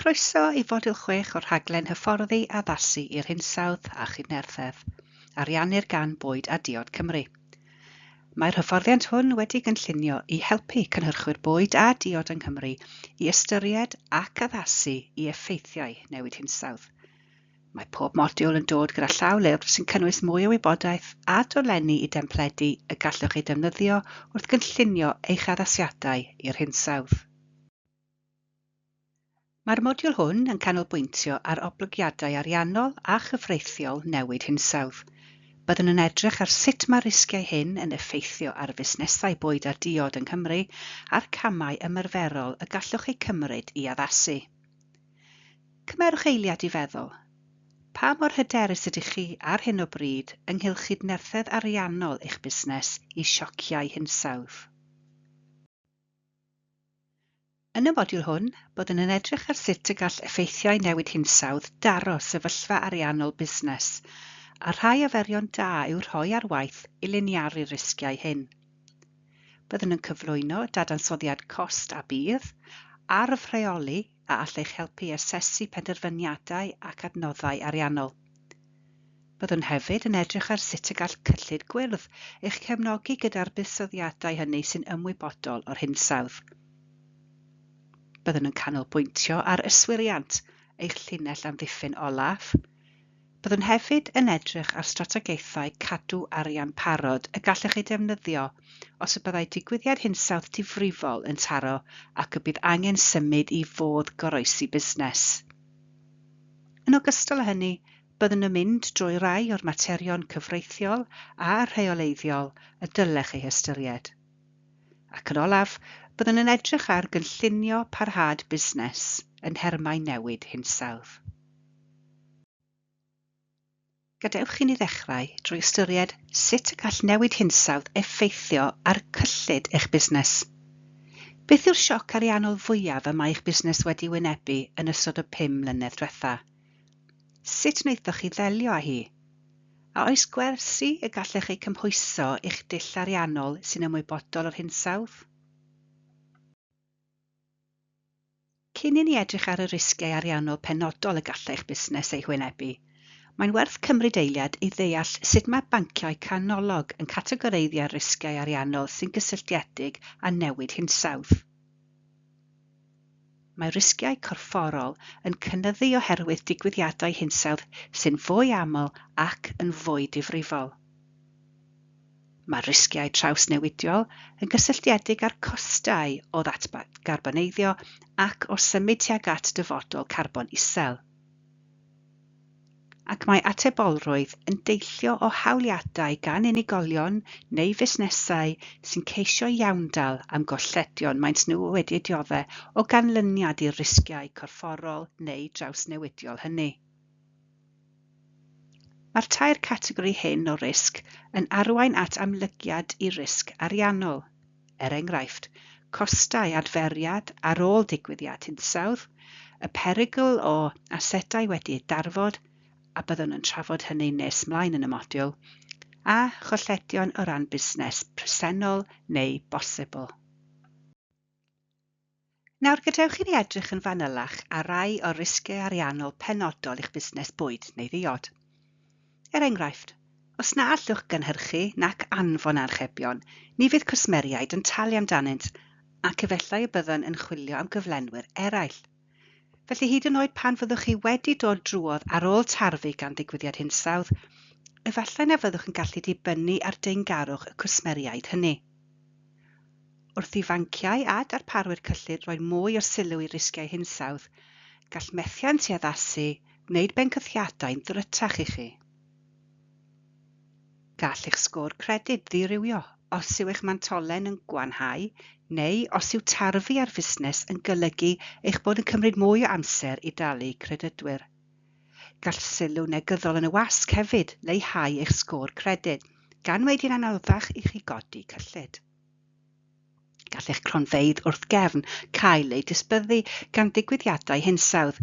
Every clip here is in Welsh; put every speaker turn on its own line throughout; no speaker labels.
Croeso i fodiwl 6 o'r rhaglen Hyfforddi Addasu i'r Hinsawdd a Chydnerthedd, ariannir gan Bwyd a Diod Cymru. Mae'r hyfforddiant hwn wedi gynllunio i helpu cynhyrchwyr bwyd a diod yng Nghymru i ystyried ac addasu i effeithiau newid hinsawdd. Mae pob modiwl yn dod gyda llawlyfr sy'n cynnwys mwy o wybodaeth a dolenni i dempledi y gallwch eu defnyddio wrth gynllunio eich addasiadau i'r hinsawdd. Mae'r modiwl hwn yn canolbwyntio ar oblygiadau ariannol a chyfreithiol newid hinsawdd. Byddwn yn edrych ar sut mae'r risgiau hyn yn effeithio ar fusnesau bwyd a diod yng Nghymru a'r camau ymarferol y gallwch eu cymryd i addasu. Cymerwch eiliad i feddwl. Pa mor hyderus ydych chi ar hyn o bryd ynghylch chydnerthedd ariannol eich busnes i siociau hinsawdd? Yn y modiwl hwn, byddwn yn edrych ar sut y gall effeithiau newid hinsawdd daro sefyllfa ariannol busnes, a rhai arferion da i'w rhoi ar waith i liniaru'r risgiau hyn. Byddwn yn cyflwyno dadansoddiad cost a budd, arf rheoli a all eich helpu i asesu penderfyniadau ac adnoddau ariannol. Byddwn hefyd yn edrych ar sut y gall cyllid gwyrdd eich cefnogi gyda'r buddsoddiadau hynny sy'n ymwybodol o'r hinsawdd. Byddwn yn canolbwyntio ar yswiriant, eich llinell amddiffyn olaf. Byddwn hefyd yn edrych ar strategaethau cadw arian parod y gallech eu defnyddio os y byddai digwyddiad hinsawdd difrifol yn taro ac y bydd angen symud i fodd goroesi busnes. Yn ogystal â hynny, byddwn yn mynd drwy rai o'r materion cyfreithiol a rheoleiddiol y dylech eu hystyried. Ac yn olaf, byddwn yn edrych ar gynllunio parhad busnes yn nhermau newid hinsawdd. Gadewch i ni ddechrau drwy ystyried sut y gall newid hinsawdd effeithio ar cyllid eich busnes. Beth yw'r sioc ariannol fwyaf y mae eich busnes wedi wynebu yn ystod y 5 mlynedd diwetha? Sut wnaethoch chi ddelio â hi? A oes gwersi y gallech eu cymhwyso i'ch dull ariannol sy'n ymwybodol o'r hinsawdd? Cyn i ni edrych ar y risgiau ariannol penodol y gallai eich busnes eu hwynebu, mae'n werth cymryd eiliad i ddeall sut mae banciau canolog yn categoreiddio'r risgiau ariannol sy'n gysylltiedig â newid hinsawdd. Mae risgiau corfforol yn cynyddu oherwydd digwyddiadau hinsawdd sy'n fwy aml ac yn fwy difrifol. Mae risgiau trawsnewidiol yn gysylltiedig â'r costau o ddatgarboneiddio ac o symud tuag at dyfodol carbon isel. Ac mae atebolrwydd yn deillio o hawliadau gan unigolion neu fusnesau sy'n ceisio iawndal am golledion maent nhw wedi eu dioddef o ganlyniad i'r risgiau corfforol neu drawsnewidiol hynny. Mae'r tair categori hyn o risg yn arwain at amlygiad i risg ariannol, er enghraifft, costau adferiad ar ôl digwyddiad hinsawdd, y perygl o asedau wedi eu darfod, a byddwn yn trafod hynny nes mlaen yn y modiwl, a cholledion o ran busnes presennol neu bosibl. Nawr gadewch i ni edrych yn fanylach ar rai o'r risgiau ariannol penodol i'ch busnes bwyd neu ddiod. Er enghraifft, os na allwch gynhyrchu nac anfon archebion, ni fydd cwsmeriaid yn talu amdanynt ac efallai y byddwn yn chwilio am gyflenwyr eraill. Felly hyd yn oed pan fyddwch chi wedi dod drwodd ar ôl tarfu gan ddigwyddiad hinsawdd, efallai na fyddwch yn gallu dibynnu ar deyrngarwch y cwsmeriaid hynny. Wrth i fanciau a darparwyr cyllid roi mwy o sylw i risgiau hinsawdd, gall methiant i addasu wneud benthyciadau'n ddrytach i chi. Gall eich sgôr credyd ddirywio os yw eich mantolen yn gwanhau neu os yw tarfu ar fusnes yn golygu eich bod yn cymryd mwy o amser i dalu credydwyr. Gall sylw negyddol yn y wasg hefyd leihau eich sgôr credyd, gan wneud hi'n anoddach i chi godi cyllid. Gall eich cronfeydd wrth gefn cael eu disbyddu gan ddigwyddiadau hinsawdd,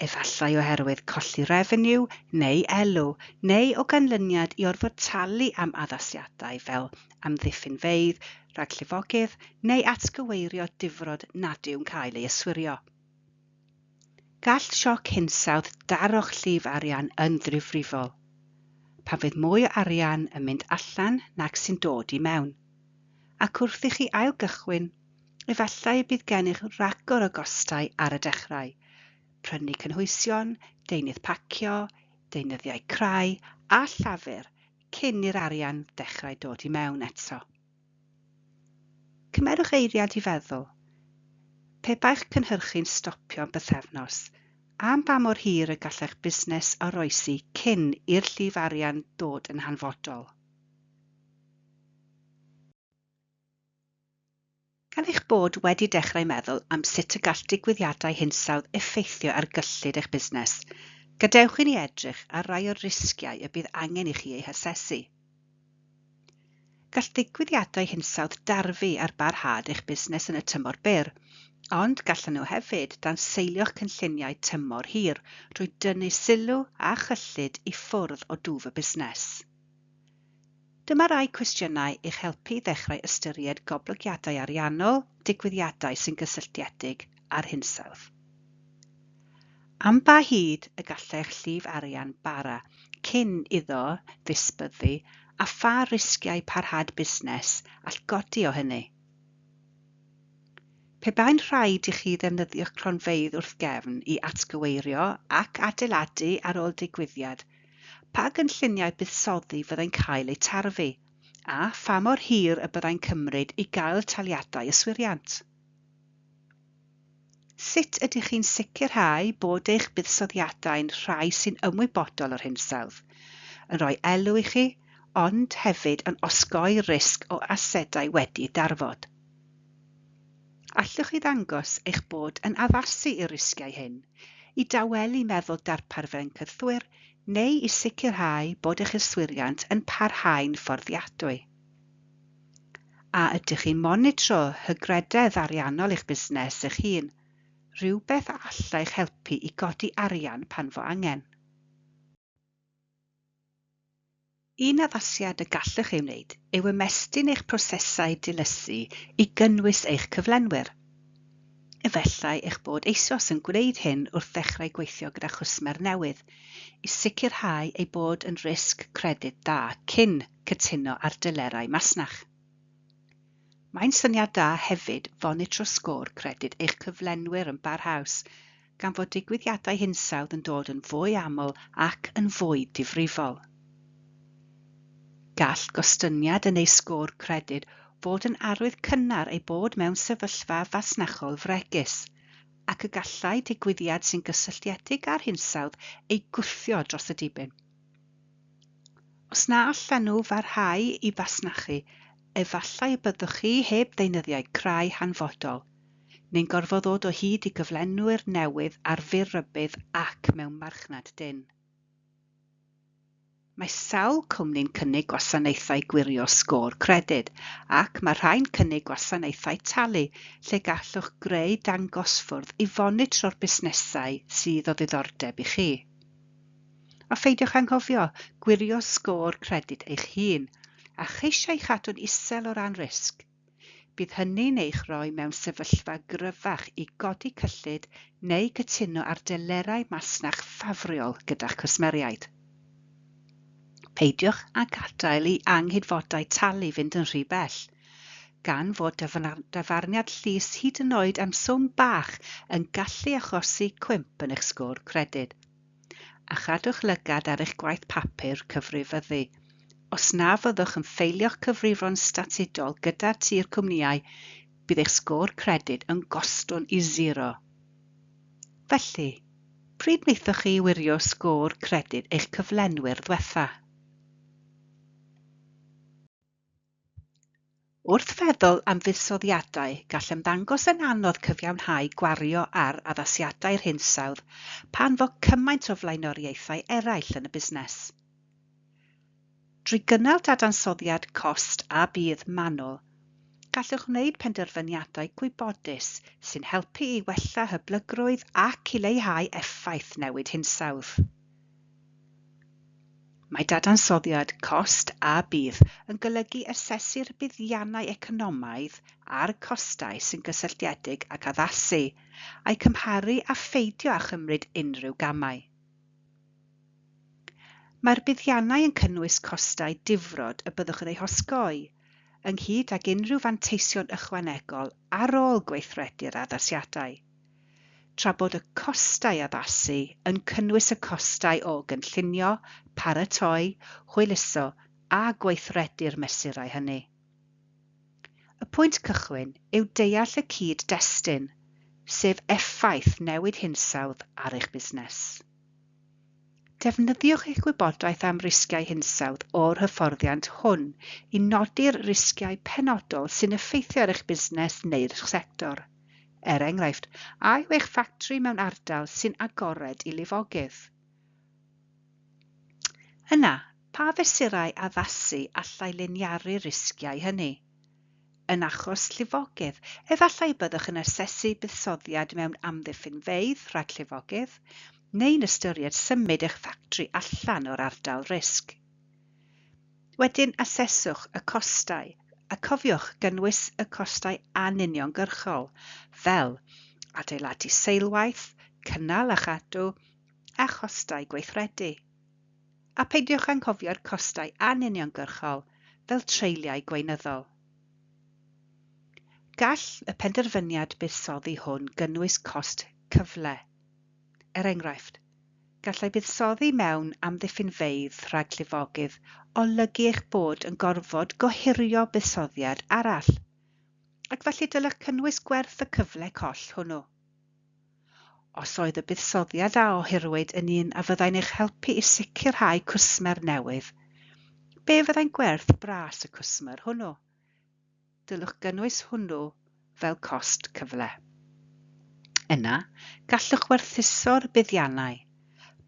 efallai oherwydd colli refeniw neu elw, neu o ganlyniad i orfod talu am addasiadau fel amddiffynfeydd, rhag llifogydd neu atgyweirio difrod nad yw'n cael ei yswirio. Gall sioc hinsawdd daro'ch llif arian yn ddifrifol, pan fydd mwy o arian yn mynd allan nag sy'n dod i mewn. Ac wrth i chi ailgychwyn, efallai y bydd gennych ragor o gostau ar y dechrau, prynu cynhwysion, deunydd pacio, deunyddiau crai a llafur cyn i'r arian ddechrau dod i mewn eto. Cymerwch eiliad i feddwl. Pe baech cynhyrchu'n stopio am bythefnos, am ba mor hir y gallai'ch busnes oroesi cyn i'r llif arian ddod yn hanfodol? Gan eich bod wedi dechrau meddwl am sut y gall digwyddiadau hinsawdd effeithio ar gyllid eich busnes, gadewch i ni edrych ar rai o'r risgiau y bydd angen i chi eu hasesu. Gall ddigwyddiadau hinsawdd darfu ar barhad eich busnes yn y tymor byr, ond gallan nhw hefyd danseilio'ch cynlluniau tymor hir drwy dynnu sylw a chyllid i ffwrdd o dwf y busnes. Dyma rai cwestiynau i'ch helpu i ddechrau ystyried goblygiadau ariannol digwyddiadau sy'n gysylltiedig â'r hinsawdd. Am ba hyd y gallai'ch llif arian bara cyn iddo ddisbyddu a pha risgiau parhad busnes all godi o hynny? Pe bai'n rhaid i chi ddefnyddio'ch cronfeydd wrth gefn i atgyweirio ac adeiladu ar ôl digwyddiad, Pa gynlluniau buddsoddi fyddai'n cael eu tarfu, a pha mor hir y byddai'n cymryd i gael taliadau yswiriant? Sut ydych chi'n sicrhau bod eich buddsoddiadau'n rhai sy'n ymwybodol o'r hinsawdd, yn rhoi elw i chi, ond hefyd yn osgoi'r risg o asedau wedi'u darfod? Allwch chi ddangos eich bod yn addasu i'r risgiau hyn, i dawelu meddwl darpar fencythwyr neu i sicrhau bod eich yswiriant yn parhau'n fforddiadwy? A ydych chi'n monitro hygrededd ariannol eich busnes eich hun, rhywbeth a allai'ch helpu i godi arian pan fo angen? Un addasiad y gallwch ei wneud yw ymestyn eich prosesau dilysu i gynnwys eich cyflenwyr. Efallai eich bod eisoes yn gwneud hyn wrth ddechrau gweithio gyda chwsmer newydd, i sicrhau eu bod yn risg credyd da cyn cytuno ar delerau masnach. Mae'n syniad da hefyd fonitro sgôr credyd eich cyflenwyr yn barhaus, gan fod digwyddiadau hinsawdd yn dod yn fwy aml ac yn fwy difrifol. Gall gostyngiad yn eu sgôr credyd fod yn arwydd cynnar eu bod mewn sefyllfa fasnachol fregus, ac y gallai digwyddiad sy'n gysylltiedig â'r hinsawdd eu gwthio dros y dibyn. Os na allan nhw farhau i fasnachu, efallai y byddwch chi heb ddeunyddiau crai hanfodol, neu'n gorfod ddod o hyd i gyflenwyr newydd ar fyr rybudd ac mewn marchnad dynn. Mae sawl cwmni'n cynnig gwasanaethau gwirio sgôr credyd, ac mae rhai'n cynnig gwasanaethau talu lle gallwch greu dangosfwrdd i fonitro'r busnesau sydd o ddiddordeb i chi. A pheidiwch anghofio gwirio sgôr credyd eich hun, a cheisio ei chadw'n isel o ran risg. Bydd hynny'n eich rhoi mewn sefyllfa gryfach i godi cyllid neu gytuno ar delerau masnach ffafriol gyda'ch cwsmeriaid. Peidiwch â gadael i anghydfodau talu fynd yn rhy bell, gan fod dyfarniad llys hyd yn oed am swm bach yn gallu achosi cwymp yn eich sgôr credyd. A chadwch lygad ar eich gwaith papur cyfrifyddu. Os na fyddwch yn ffeilio'ch cyfrifon statudol gyda Tŷ'r Cwmnïau, bydd eich sgôr credyd yn gostwng i sero. Felly, pryd wnaethoch chi wirio sgôr credyd eich cyflenwyr ddwetha? Wrth feddwl am fuddsoddiadau, gall ymddangos yn anodd cyfiawnhau gwario ar addasiadau'r hinsawdd pan fo cymaint o flaenoriaethau eraill yn y busnes. Drwy gynnal dadansoddiad cost a budd manwl, gallwch wneud penderfyniadau gwybodus sy'n helpu i wella hyblygrwydd ac i leihau effaith newid hinsawdd. Mae dadansoddiad cost a budd yn golygu asesu'r buddiannau economaidd a'r costau sy'n gysylltiedig ag addasu, a'u cymharu â pheidio â chymryd unrhyw gamau. Mae'r buddiannau yn cynnwys costau difrod y byddwch yn eu hosgoi, ynghyd ag unrhyw fanteision ychwanegol ar ôl gweithredu'r addasiadau, tra bod y costau addasu yn cynnwys y costau o gynllunio, paratoi, hwyluso a gweithredu'r mesurau hynny. Y pwynt cychwyn yw deall y cyd-destun, sef effaith newid hinsawdd ar eich busnes. Defnyddiwch eich gwybodaeth am risgiau hinsawdd o'r hyfforddiant hwn i nodi'r risgiau penodol sy'n effeithio ar eich busnes neu'r sector. Er enghraifft, a yw eich ffatri mewn ardal sy'n agored i lifogydd? Yna, pa fesurau addasu allai liniaru'r risgiau hynny? Yn achos llifogydd, efallai y byddwch yn asesu buddsoddiad mewn amddiffynfeydd rhag llifogydd, neu'n ystyried symud eich ffatri allan o'r ardal risg. Wedyn aseswch y costau, a cofiwch gynnwys y costau anuniongyrchol, fel adeiladu seilwaith, cynnal a chadw, a chostau gweithredu. A peidiwch anghofio'r costau anuniongyrchol, fel treuliau gweinyddol. Gall y penderfyniad buddsoddi hwn gynnwys cost cyfle. Er enghraifft, gallai buddsoddi mewn amddiffynfeydd rhag llifogydd olygu eich bod yn gorfod gohirio buddsoddiad arall, ac felly dylech cynnwys gwerth y cyfle coll hwnnw. Os oedd y buddsoddiad a ohiriwyd yn un a fyddai'n eich helpu i sicrhau cwsmer newydd, be fyddai'n gwerth bras y cwsmer hwnnw? Dylwch gynnwys hwnnw fel cost cyfle. Yna, gallwch werthuso'r buddiannau.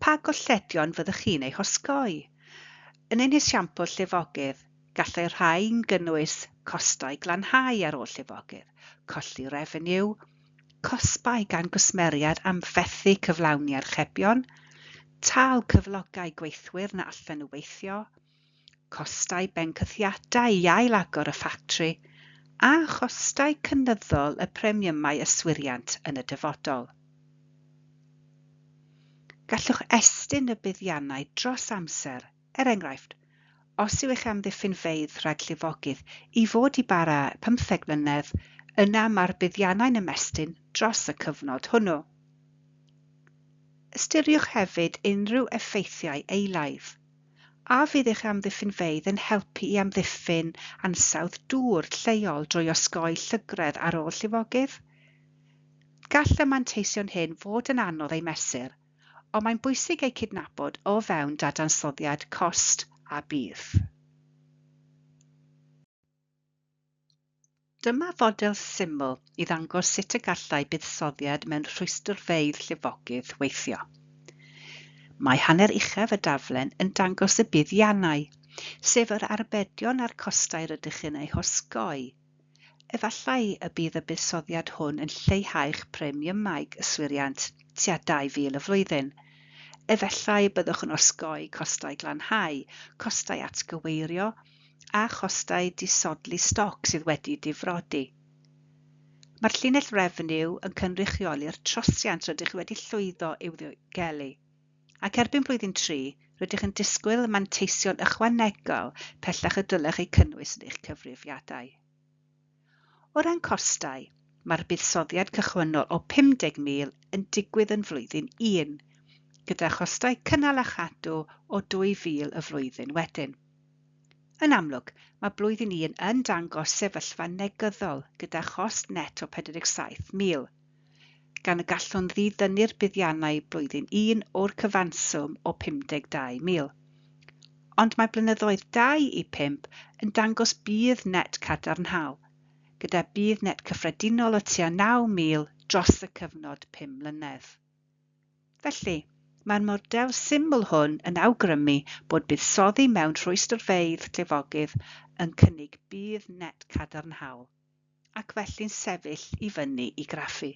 Pa golledion fyddwch chi'n eu hosgoi? Yn ein hesiampl llifogydd, gallai rhain gynnwys costau glanhau ar ôl llifogydd, colli refeniw, cosbau gan gwsmeriaid am fethu cyflawni archebion, tâl cyflogau gweithwyr na allan nhw weithio, costau benthyciadau i ailagor y ffatri, a chostau cynyddol y premiymau yswiriant yn y dyfodol. Gallwch estyn y buddiannau dros amser, er enghraifft, os yw eich amddiffynfeydd rhag llifogydd i fod i bara 15 mlynedd, yna mae'r buddiannau'n ymestyn dros y cyfnod hwnnw. Ystyriwch hefyd unrhyw effeithiau eilaidd. A fydd eich amddiffynfeydd yn helpu i amddiffyn ansawdd dŵr lleol drwy osgoi llygredd ar ôl llifogydd? Gall y manteision hyn fod yn anodd eu mesur, ond mae'n bwysig eu cydnabod o fewn dadansoddiad cost a budd. Dyma fodel syml i ddangos sut y gallai buddsoddiad mewn rhwystrfeydd llifogydd weithio. Mae hanner uchaf y daflen yn dangos y buddiannau, sef yr arbedion a'r costau rydych yn eu hosgoi. Efallai y bydd y buddsoddiad hwn yn lleihau'ch premiymau yswiriant tua 2,000 y flwyddyn. Efallai y byddwch yn osgoi costau glanhau, costau atgyweirio, a chostau disodli stoc sydd wedi difrodi. Mae'r llinell refeniw yn cynrychioli'r trosiant rydych wedi llwyddo i'w ddiogelu, ac erbyn blwyddyn 3, rydych yn disgwyl manteision ychwanegol pellach y dylech eu cynnwys yn eich cyfrifiadau. O ran costau, mae'r buddsoddiad cychwynnol o 50,000 yn digwydd yn flwyddyn 1, gyda chostau cynnal a chadw o 2,000 y flwyddyn wedyn. Yn amlwg, mae blwyddyn 1 yn dangos sefyllfa negyddol gyda chost net o 47,000, gan y gallwn ddidynnu'r buddiannau blwyddyn 1 o'r cyfanswm o 52,000. Ond mae blynyddoedd 2 i 5 yn dangos budd net cadarnhaol, gyda budd net cyffredinol o tua 9,000 dros y cyfnod 5 mlynedd. Felly, mae'r model syml hwn yn awgrymu bod buddsoddi mewn rhwystrfeydd llifogydd yn cynnig budd net cadarnhaol, ac felly'n sefyll i fyny i graffu.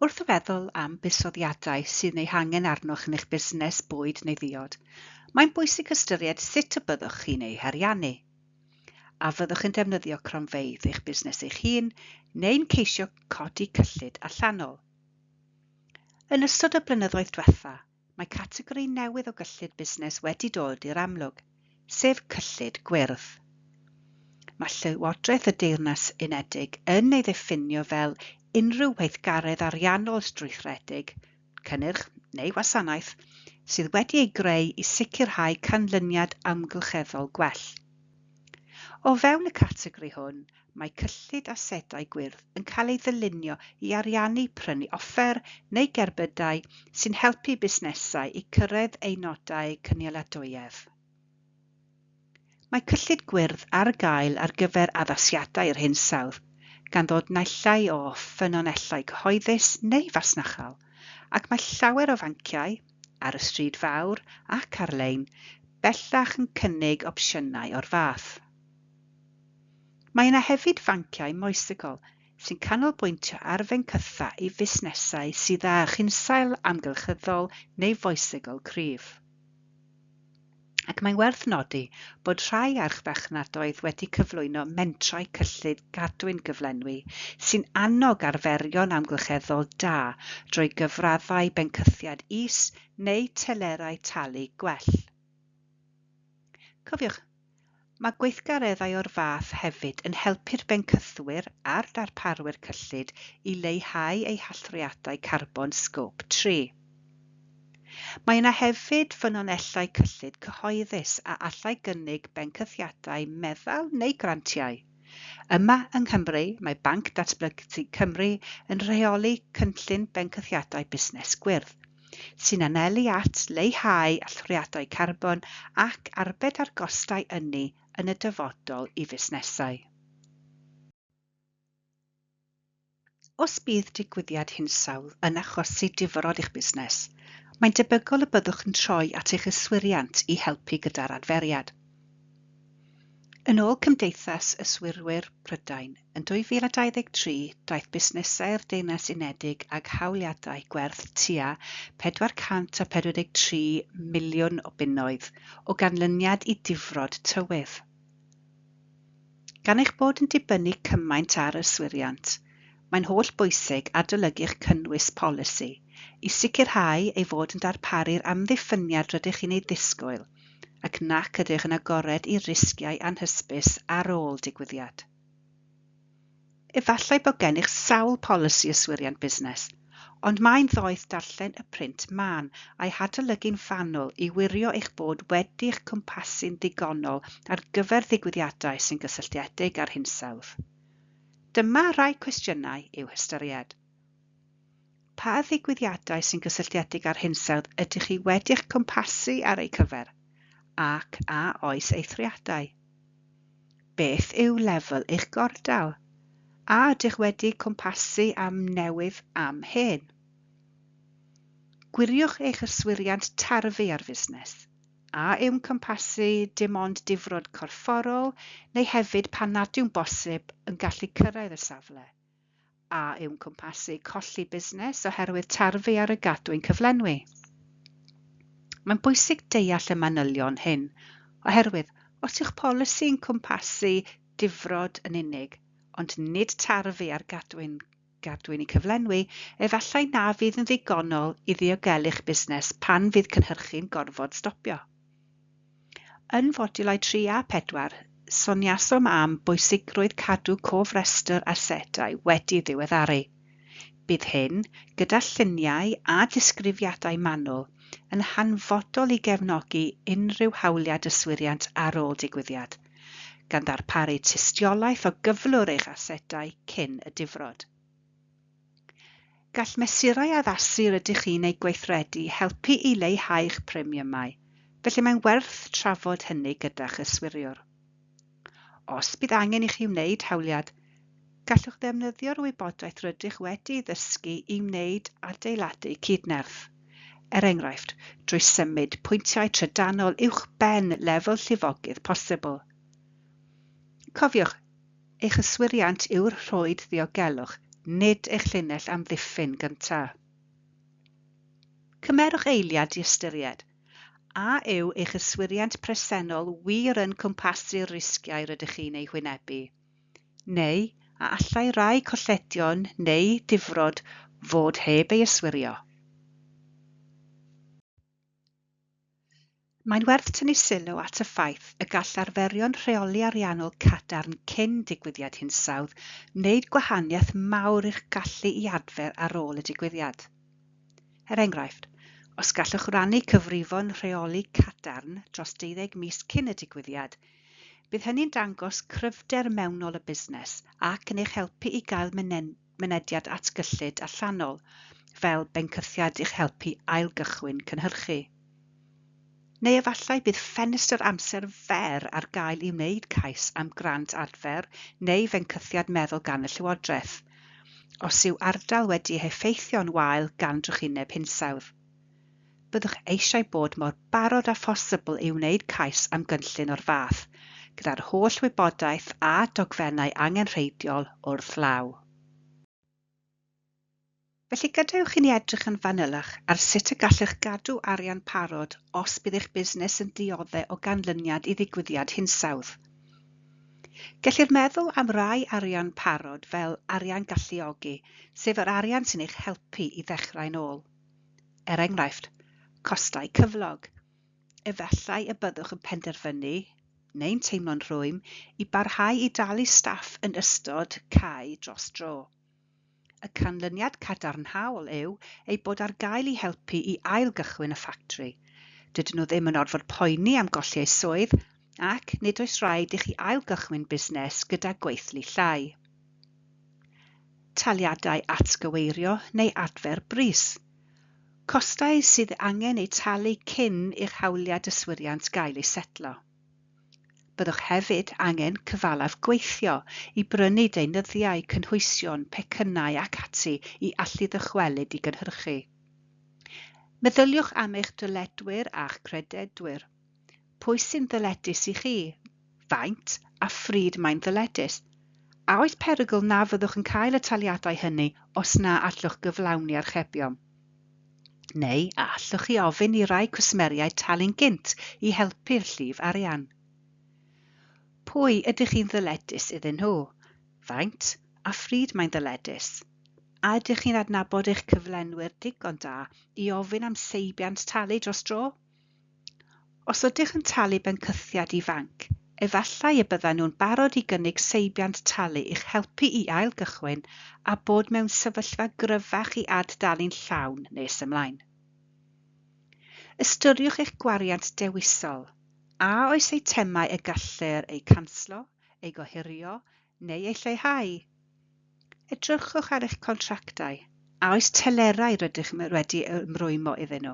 Wrth feddwl am buddsoddiadau sydd eu hangen arnoch yn eich busnes bwyd neu ddiod, mae'n bwysig ystyried sut y byddwch chi'n eu hariannu. A fyddwch yn defnyddio cronfeydd eich busnes eich hun neu'n ceisio codi cyllid allanol? Yn ystod y blynyddoedd diwetha', mae categori newydd o gyllid busnes wedi dod i'r amlwg, sef cyllid gwyrdd. Mae Llywodraeth y Deyrnas Unedig yn ei ddiffinio fel unrhyw weithgaredd ariannol strwythuredig, cynnyrch neu wasanaeth, sydd wedi ei greu i sicrhau canlyniad amgylcheddol gwell. O fewn y categori hwn, Mae cyllid asedau gwyrdd yn cael ei ddylunio i ariannu prynu offer neu gerbydau sy'n helpu busnesau i cyrraedd eu nodau cynaliadwyedd. Mae cyllid gwyrdd ar gael ar gyfer addasiadau i'r hinsawdd, gan ddod naill ai o ffynonellau cyhoeddus neu fasnachol, ac mae llawer o fanciau, ar y stryd fawr ac ar-lein, bellach yn cynnig opsiynau o'r fath. Mae yna hefyd fanciau moesegol sy'n canolbwyntio ar fenthyca i fusnesau sydd â chynsail amgylcheddol neu foesegol cryf. Ac mae'n werth nodi bod rhai archfarchnadoedd wedi cyflwyno mentrau cyllid gadwyn gyflenwi sy'n annog arferion amgylcheddol da drwy gyfraddau benthyciad is neu telerau talu gwell. Cofiwch, mae gweithgareddau o'r fath hefyd yn helpu'r bencythwyr a'r darparwyr cyllid i leihau eu hallyriadau carbon Scope 3. Mae yna hefyd ffynonellau cyllid cyhoeddus a allai gynnig benthyciadau meddal neu grantiau. Yma yng Nghymru, mae Banc Datblygu Cymru yn rheoli cynllun benthyciadau busnes gwyrdd, sy'n anelu at leihau allyriadau carbon ac arbed ar gostau ynni yn y dyfodol i fusnesau. Os bydd digwyddiad hinsawdd yn achosi difrod i'ch busnes, mae'n debygol y byddwch yn troi at eich yswiriant i helpu gyda'r adferiad. Yn ôl Cymdeithas Yswirwyr Prydain, yn 2023 daeth busnesau'r Deyrnas Unedig ag hawliadau gwerth tua 443 miliwn o bunnoedd o ganlyniad i difrod tywydd. Gan eich bod yn dibynnu cymaint ar yswiriant, mae'n hollbwysig adolygu'ch cynnwys polisi i sicrhau ei fod yn darparu'r amddiffyniad rydych chi'n ei ddisgwyl ac nac ydych yn agored i risgiau anhysbys ar ôl digwyddiad. Efallai bod gennych sawl polisi yswiriant busnes, ond mae'n ddoeth darllen y print mân a'i hadolygu'n fanwl i wirio eich bod wedi'ch cwmpasu'n ddigonol ar gyfer ddigwyddiadau sy'n gysylltiedig â'r hinsawdd. Dyma rai cwestiynau i'w hystyried. Pa ddigwyddiadau sy'n gysylltiedig â'r hinsawdd ydych chi wedi'ch cwmpasu ar eu cyfer, ac a oes eithriadau? Beth yw lefel eich gordal? A ydych wedi cwmpasu am newydd am hen? Gwiriwch eich yswiriant tarfu ar fusnes. A yw'n cwmpasu dim ond difrod corfforol neu hefyd pan nad yw'n bosib yn gallu cyrraedd y safle? A yw'n cwmpasu colli busnes oherwydd tarfu ar y gadwyn cyflenwi? Mae'n bwysig deall y manylion hyn, oherwydd os yw'ch polisi'n cwmpasu difrod yn unig, ond nid tarfu ar gadwyn gadwyn i cyflenwi, efallai na fydd yn ddigonol i ddiogelu'ch busnes pan fydd cynhyrchu'n gorfod stopio. Yn fodiwlau 3 a 4, soniasom am bwysigrwydd cadw cofrestr asedau wedi ddiweddaru. Bydd hyn, gyda lluniau a disgrifiadau manwl, yn hanfodol i gefnogi unrhyw hawliad yswiriant ar ôl digwyddiad, gan ddarparu tystiolaeth o gyflwr eich asedau cyn y difrod. Gall mesurau addasu rydych chi'n eu gweithredu helpu i leihau'ch premiymau, felly mae'n werth trafod hynny gyda'ch yswiriwr. Os bydd angen i chi wneud hawliad, gallwch ddefnyddio'r wybodaeth rydych wedi'i ddysgu i wneud adeiladu cydnerth, er enghraifft, drwy symud pwyntiau trydanol uwchben lefel llifogydd posibl. Cofiwch, Eich yswiriant yw'r rhwyd ddiogelwch, nid eich llinell amddiffyn gyntaf. Cymerwch eiliad i ystyried a yw eich yswiriant presennol wir yn cwmpasu'r risgiau rydych chi'n eu hwynebu, neu a allai rai colledion neu difrod fod heb ei yswirio. Mae'n werth tynnu sylw at y ffaith y gall arferion rheoli ariannol cadarn cyn digwyddiad hinsawdd wneud gwahaniaeth mawr i'ch gallu i adfer ar ôl y digwyddiad. Er enghraifft, os gallwch rannu cyfrifon rheoli cadarn dros 12 mis cyn y digwyddiad, bydd hynny'n dangos cryfder mewnol y busnes ac yn eich helpu i gael mynediad at gyllid allanol, fel benthyciad i'ch helpu ailgychwyn cynhyrchu. Neu efallai bydd ffenestr amser fer ar gael i wneud cais am grant adfer neu fenthyciad meddwl gan y Llywodraeth, os yw ardal wedi heffeithio'n wael gan drychineb hinsawdd. Byddwch eisiau bod mor barod â phosibl i wneud cais am gynllun o'r fath, gyda'r holl wybodaeth a dogfennau angenrheidiol wrth law. Felly gadewch i ni edrych yn fanylach ar sut y gallwch gadw arian parod os bydd eich busnes yn dioddef o ganlyniad i ddigwyddiad hinsawdd. Gellir meddwl am rai arian parod fel arian galluogi, sef yr arian sy'n eich helpu i ddechrau'n ôl. Er enghraifft, costau cyflog. Efallai y byddwch yn penderfynu, neu'n teimlo'n rhwym, i barhau i dalu staff yn ystod cau dros dro. Y canlyniad cadarnhaol yw eu bod ar gael i helpu i ailgychwyn y ffatri. Dydyn nhw ddim yn orfod poeni am golli eu swydd ac nid oes rhaid i chi ailgychwyn busnes gyda gweithlu llai. Taliadau atgyweirio neu adfer brys. Costau sydd angen eu talu cyn i'ch hawliad yswiriant gael ei setlo. Byddwch hefyd angen cyfalaf gweithio i brynu deunyddiau, cynhwysion, pecynnau ac ati i allu ddychwelyd i gynhyrchu. Meddyliwch am eich dyledwyr a'ch credydwyr. Pwy sy'n ddyledus i chi? Faint a phryd mae'n ddyledus? A oes perygl na fyddwch yn cael y taliadau hynny os na allwch gyflawni archebion? Neu a allwch chi ofyn i rai cwsmeriaid talu'n gynt i helpu'r llif arian? Pwy ydych chi'n ddyledus iddyn nhw? Faint a phryd mae'n ddyledus? A ydych chi'n adnabod eich cyflenwyr digon da i ofyn am seibiant talu dros dro? Os ydych yn talu benthyciad i fanc, efallai y byddan nhw'n barod i gynnig seibiant talu i'ch helpu i ailgychwyn a bod mewn sefyllfa gryfach i ad-dalu'n llawn nes ymlaen. Ystyriwch eich gwariant dewisol. A oes eitemau y gellir eu canslo, eu gohirio neu eu lleihau? Edrychwch ar eich contractau. A oes telerau rydych wedi ymrwymo iddyn nhw,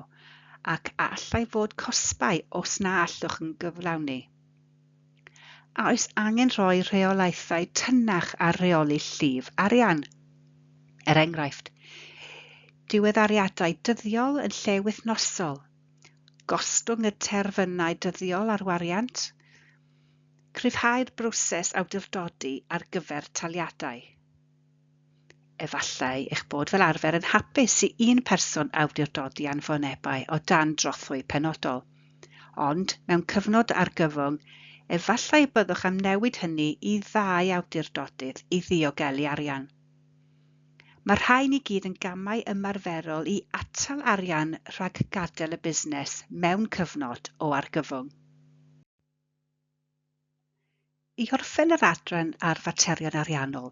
ac a allai fod cosbau os na allwch yn gyflawni? A oes angen rhoi rheolaethau tynnach ar reoli llif arian? Er enghraifft, diweddariadau dyddiol yn lle wythnosol, gostwng y terfynau dyddiol ar wariant, cryfhau'r broses awdurdodi ar gyfer taliadau. Efallai eich bod fel arfer yn hapus i un person awdurdodi anfonebau o dan drothwy penodol, ond mewn cyfnod argyfwng, efallai y byddwch am newid hynny i ddau awdurdodydd i ddiogelu arian. Mae'r rhain i gyd yn gamau ymarferol i atal arian rhag gadael y busnes mewn cyfnod o argyfwng. I orffen yr adran ar faterion ariannol,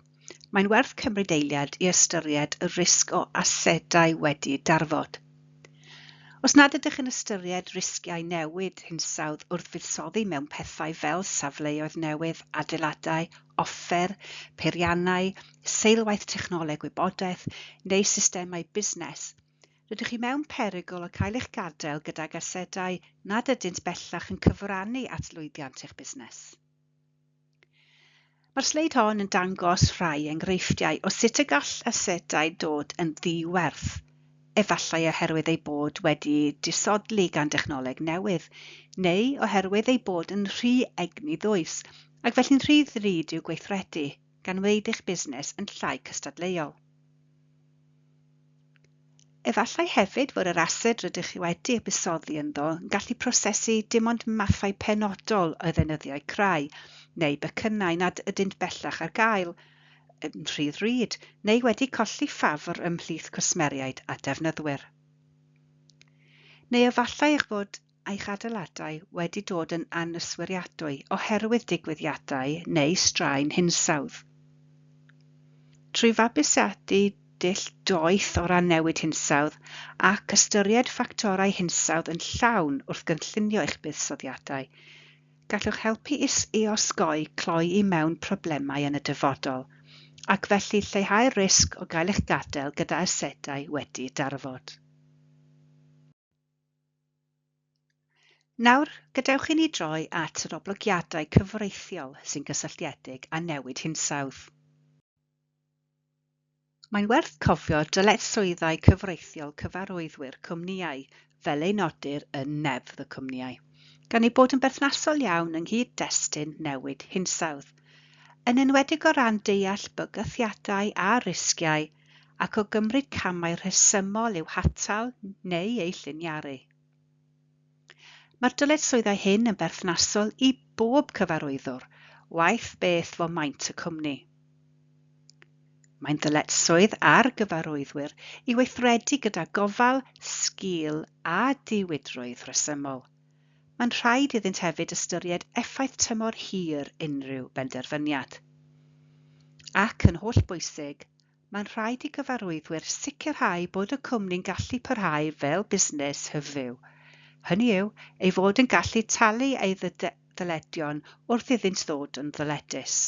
mae'n werth cymryd eiliad i ystyried y risg o asedau wedi darfod. Os nad ydych yn ystyried risgiau newid hinsawdd wrth fuddsoddi mewn pethau fel safleoedd newydd, adeiladau, offer, peiriannau, seilwaith technoleg gwybodaeth neu systemau busnes, rydych chi mewn perygl o cael eich gadael gydag asedau nad ydynt bellach yn cyfrannu at lwyddiant eich busnes. Mae'r sleid hon yn dangos rhai enghreifftiau o sut y gall asedau dod yn ddi-werth, efallai oherwydd eu bod wedi disodli gan dechnoleg newydd, neu oherwydd eu bod yn rhy egni ddwys ac felly'n rhy ddrud i'w gweithredu, gan wneud eich busnes yn llai cystadleuol. Efallai hefyd fod yr ased rydych chi wedi ei buddsoddi ynddo yn gallu prosesu dim ond mathau penodol o ddeunyddiau crai neu becynnau nad ydynt bellach ar gael, yn rhy ddrud, neu wedi colli ffafr ymhlith cwsmeriaid a defnyddwyr. Neu efallai eich bod eich adeiladau wedi dod yn anyswiriadwy oherwydd digwyddiadau neu straen hinsawdd. Trwy fabwysiadu dull doeth o ran newid hinsawdd ac ystyried ffactorau hinsawdd yn llawn wrth gynllunio eich buddsoddiadau, gallwch helpu i osgoi cloi i mewn problemau yn y dyfodol, ac felly lleihau'r risg o gael eich gadael gyda asedau wedi darfod. Nawr, gadewch i ni droi at yr oblygiadau cyfreithiol sy'n gysylltiedig â newid hinsawdd. Mae'n werth cofio dyletswyddau cyfreithiol cyfarwyddwyr cwmnïau, fel eu nodir yn Neddf y Cwmnïau, gan eu bod yn berthnasol iawn yng nghyd-destun newid hinsawdd, yn enwedig o ran deall bygythiadau a risgiau ac o gymryd camau rhesymol i'w hatal neu eu lliniaru. Mae'r dyletswyddau hyn yn berthnasol i bob cyfarwyddwr, waeth beth fo maint y cwmni. Mae'n ddyletswydd ar gyfarwyddwyr i weithredu gyda gofal, sgil a diwydrwydd rhesymol. Mae'n rhaid iddynt hefyd ystyried effaith tymor hir unrhyw benderfyniad. Ac yn hollbwysig, mae'n rhaid i gyfarwyddwyr sicrhau bod y cwmni'n gallu parhau fel busnes hyfyw. Hynny yw, ei fod yn gallu talu ei ddyledion wrth iddynt ddod yn ddyledus.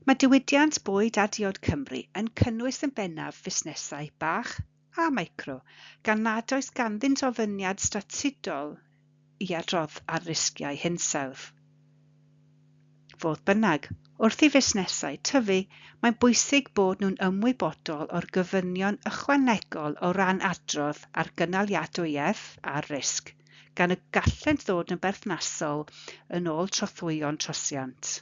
Mae diwydiant bwyd a diod Cymru yn cynnwys yn bennaf fusnesau bach a micro, gan nad oes ganddynt ofyniad statudol i adrodd ar risgiau hinsawdd. Fodd bynnag, wrth i fusnesau tyfu, mae'n bwysig bod nhw'n ymwybodol o'r gofynion ychwanegol o ran adrodd ar gynaliadwyedd a risg, gan y gallent ddod yn berthnasol yn ôl trothwyon trosiant.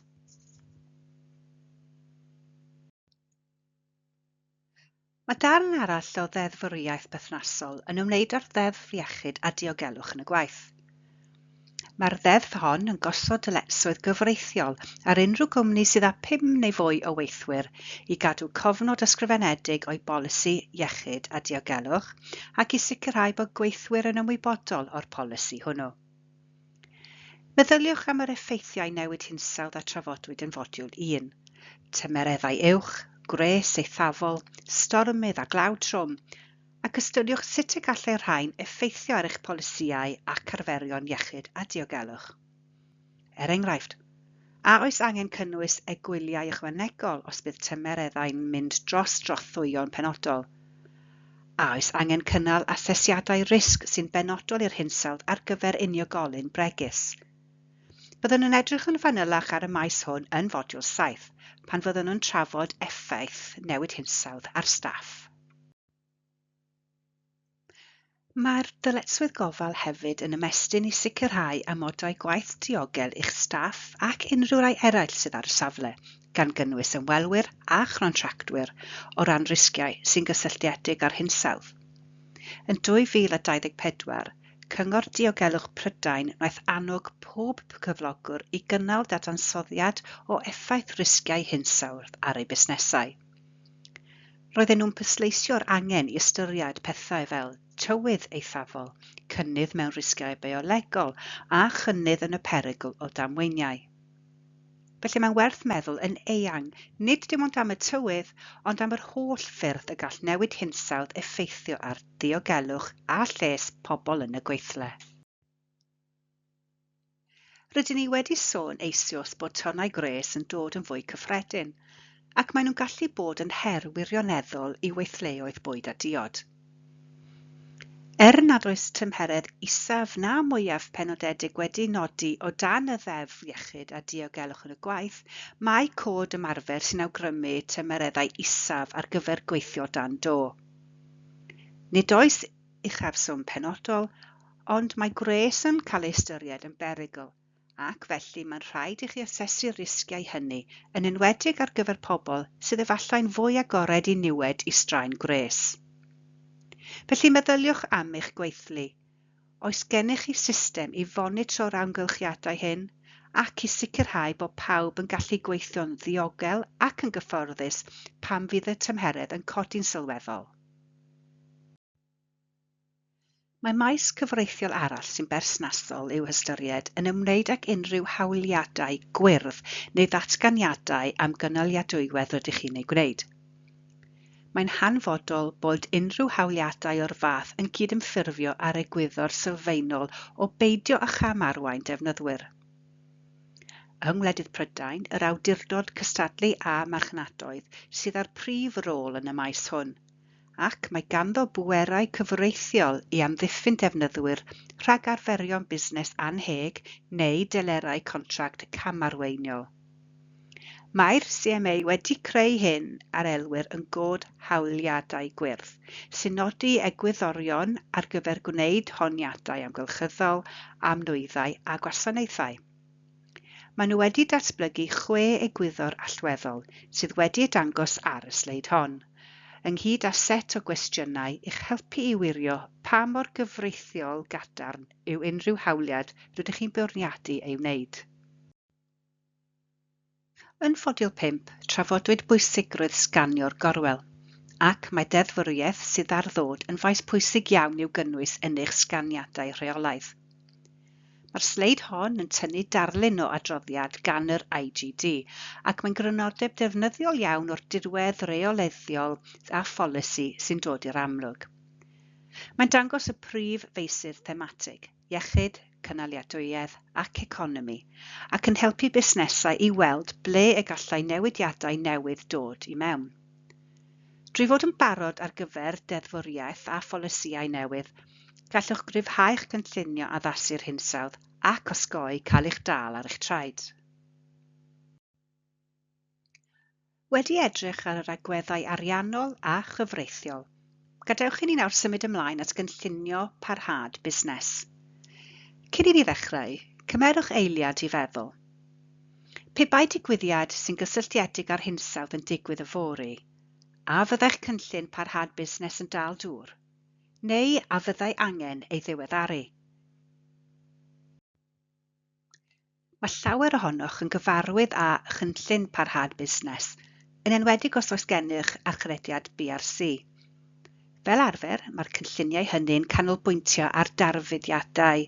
Mae darn arall o ddeddfwriaeth berthnasol yn ymwneud â'r Ddeddf Iechyd a Diogelwch yn y Gwaith. Mae'r ddeddf hon yn gosod dyletswydd gyfreithiol ar unrhyw gwmni sydd â 5 neu fwy o weithwyr i gadw cofnod ysgrifenedig o'i bolisi iechyd a diogelwch ac i sicrhau bod gweithwyr yn ymwybodol o'r polisi hwnnw. Meddyliwch am yr effeithiau newid hinsawdd a trafodwyd yn fodiwl 1. Tymereddau uwch, gwres eithafol, stormydd a glaw trwm, ac ystyriwch sut y gallai'r rhain effeithio ar eich polisïau ac arferion iechyd a diogelwch. Er enghraifft, a oes angen cynnwys egwyliau ychwanegol os bydd tymereddau'n mynd dros drothwyon penodol? A oes angen cynnal asesiadau risg sy'n benodol i'r hinsawdd ar gyfer unigolyn bregus? Byddwn yn edrych yn fanylach ar y maes hwn yn fodiwl 7, pan fyddwn yn trafod effaith newid hinsawdd ar staff. Mae'r dyletswydd gofal hefyd yn ymestyn i sicrhau amodau gwaith diogel i'ch staff ac unrhyw rai eraill sydd ar y safle, gan gynnwys ymwelwyr a chontractwyr o ran risgiau sy'n gysylltiedig â'r hinsawdd. Yn 2024, Cyngor Diogelwch Prydain wnaeth annog pob cyflogwr i gynnal dadansoddiad o effaith risgiau hinsawdd ar eu busnesau. Roedden nhw'n pwysleisio'r angen i ystyried pethau fel tywydd eithafol, cynnydd mewn risgiau biolegol a chynnydd yn y perygl o damweiniau. Felly mae'n werth meddwl yn eang, nid dim ond am y tywydd, ond am yr holl ffyrdd y gall newid hinsawdd effeithio ar ddiogelwch a lles pobl yn y gweithle. Rydyn ni wedi sôn eisoes bod tonnau gwres yn dod yn fwy cyffredin, ac maen nhw'n gallu bod yn her wirioneddol i weithleoedd bwyd a diod. Er nad oes tymheredd isaf na mwyaf penodedig wedi nodi o dan y Ddeddf Iechyd a Diogelwch yn y Gwaith, mae cod ymarfer sy'n awgrymu tymereddau isaf ar gyfer gweithio dan do. Nid oes uchafswm penodol, ond mae gwres yn cael ei ystyried yn berygl, ac felly mae'n rhaid i chi asesu'r risgiau hynny, yn enwedig ar gyfer pobl sydd efallai'n fwy agored i niwed i straen gwres. Felly meddyliwch am eich gweithlu. Oes gennych chi system i fonitro'r amgylchiadau hyn ac i sicrhau bod pawb yn gallu gweithio'n ddiogel ac yn gyfforddus pan fydd y tymheredd yn codi'n sylweddol? Mae maes cyfreithiol arall sy'n berthnasol i'w hystyried yn ymwneud ag unrhyw hawliadau gwyrdd neu ddatganiadau am gynaliadwyedd rydych chi'n eu gwneud. Mae'n hanfodol bod unrhyw hawliadau o'r fath yn cydymffurfio â'r egwyddor sylfaenol o beidio â chamarwain defnyddwyr. Yng ngwledydd Prydain, yr Awdurdod Cystadlu a Marchnadoedd sydd â'r prif rôl yn y maes hwn, ac mae ganddo bwerau cyfreithiol i amddiffyn defnyddwyr rhag arferion busnes annheg neu delerau contract camarweiniol. Mae'r CMA wedi creu hyn ar elwir yn God Hawliadau Gwyrdd, sy'n nodi egwyddorion ar gyfer gwneud honiadau amgylcheddol am nwyddau a gwasanaethau. Maen nhw wedi datblygu 6 egwyddor allweddol sydd wedi eu dangos ar y sleid hon, ynghyd â set o gwestiynau i'ch helpu i wirio pa mor gyfreithiol gadarn yw unrhyw hawliad rydych chi'n bwriadu ei wneud. Yn fodiwl 5, trafodwyd bwysigrwydd sganio'r gorwel, ac mae deddfwriaeth sydd ar ddod yn faes pwysig iawn i'w gynnwys yn eich sganiadau rheolaidd. Mae'r sleid hon yn tynnu darlun o adroddiad gan yr IGD ac mae'n grynodeb defnyddiol iawn o'r dirwedd reoleiddiol a pholisi sy'n dod i'r amlwg. Mae'n dangos y prif feysydd thematig, iechyd, cynaliadwyedd ac economi, ac yn helpu busnesau i weld ble y gallai newidiadau newydd dod i mewn. Drwy fod yn barod ar gyfer deddfwriaeth a pholisïau newydd, gallwch gryfhau'ch cynllunio addasu'r hinsawdd ac osgoi cael eich dal ar eich traed. Wedi edrych ar yr agweddau ariannol a chyfreithiol, gadewch i ni nawr symud ymlaen at gynllunio parhad busnes. Cyn i ni ddechrau, cymerwch eiliad i feddwl. Pe bai digwyddiad sy'n gysylltiedig â'r hinsawdd yn digwydd yfory, a fyddai'ch cynllun parhad busnes yn dal dŵr? Neu a fyddai angen ei ddiweddaru? Mae llawer ohonoch yn gyfarwydd â chynllun parhad busnes, yn enwedig os oes gennych achrediad BRC. Fel arfer, mae'r cynlluniau hynny'n canolbwyntio ar darfyddiadau,